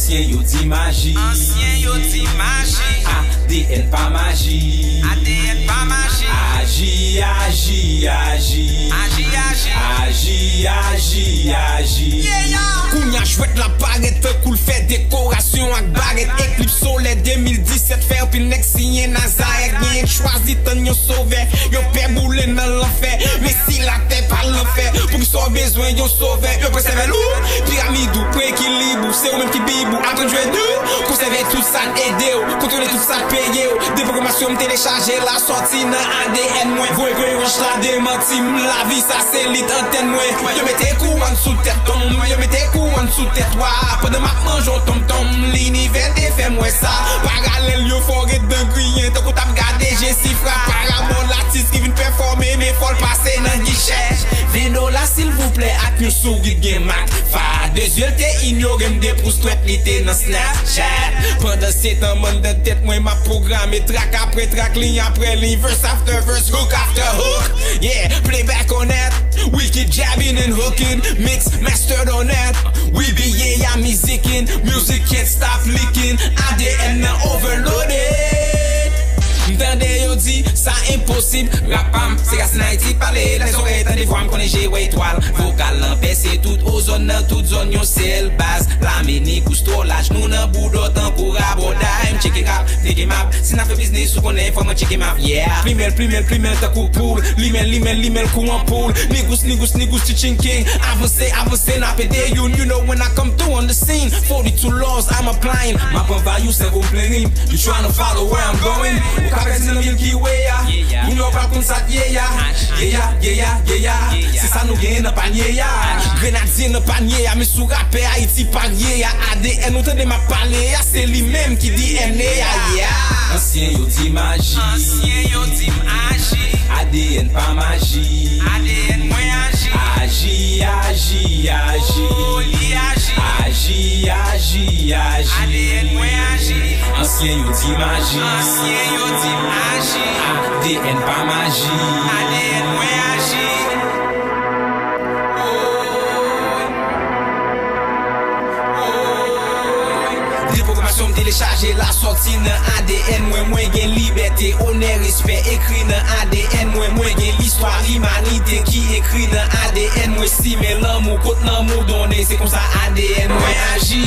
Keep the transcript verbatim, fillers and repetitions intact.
Ansyen yo di maji. Ansyen yo di maji. A D N pa maji. A D N pa maji. Aji, aji, aji. Aji, aji. Aji, aji, aji. Yeah, yeah. Kounye a jwèt la parèt tankou l fè dekorasyon ak barèt. Eklip solè de mil disèt fè anpil nèg siyen Nazarèt. Genyen k chwazi tann yon sovè. Yo pè boule nan lanfè. Men si latè pa lanfè, poukisa w bezwen yon sovè? Yo pran sèvèl ou, piramid ou, pran ekilib ou. Se ou menm ki bib ou. Aprann jwe dou, konsève tout sa n ede w, kontwole tout sa k peye w. Deprogramasyon m telechaje la sòti nan A D N mwen. Voye voye wòch la demanti m. Lavi sa se lit antèn mwen. Yo mete kouwòn sou tèt tonm, yo mete kouwòn sou tèt wa. Pandan m ap manje yon tonmtonm, linivè te fè m wè sa. Paralèl yo fò ret dan griyen, tankou t ap gade Jesifra. Parabòl atis ki vin pèfòme, men fò l pase nan gichè. Ven dola silvouplè ak yon souri k gen mak. Fa de zye l te inyore m, de pous twèt li te nan Snapchat. Pandan se tan m anndan tèt mwen m ap pwograme trak apre trak, liy apre liy, verse after verse, hook after hook. Yeah, play back on that. We keep jabbing and hooking, mix mastered on that. We be yeah, yeah, musicking, music can't stop leaking. A D N nan overloaded. M tande yo di sa enposib. Rap pa m, se rasin Ayiti k pale. Lè zòrèy tande vwa m, konnen je wè etwal. Vokal lan pèse tout ozòn nan tout zòn, yon sèl baz. Lame ni gous twò laj, nou nan boudò tankou rabòday. M tcheke rap, tcheke map. Si n ap fè biznis, ou konnen fò mwen tcheke map. Yeah. Plimen l, plimen l, plimen l tankou poul. Limen l, limen l, limen l kou anpoul. Ni gous, ni gous, ni gous, teaching king. Avanse, avanse, n ap ede youn. You know when I come through on the scene. Forty-two laws I'm applying. M ap anvayi w, sèvo m plen rim. You tryna follow where I'm going? Ou ka pèdi nan vil ki we a. Ou nan w pral konn sa k ye a. Ye a, ye a, ye a. Se sa nou genyen nan panye a. Grenadye nan panye a, men sou rapè Ayiti parye a. A D N ou tande m ap pale a, se li menm ki D N A a. Yeah. Ansyen yo di maji. Ansyen yo di m aji. A D N pa maji. A D N mwen aji. Aji, aji, aji. Oh, li aji. Aji, aji, aji. A D N mwen aji. Ansyen yo di m aji. Ansyen yo di m aji. A D N pa maji. A D N mwen aji. Oh. Deprogramasyon m telechaje la sòti nan A D N mwen. Mwen gen libète, onè, respè ekri nan A D N mwen. Mwen gen listwa limanite ki ekri nan A D N mwen. Simen lanmou, kot lanmou donnen, se konsa A D N mwen aji.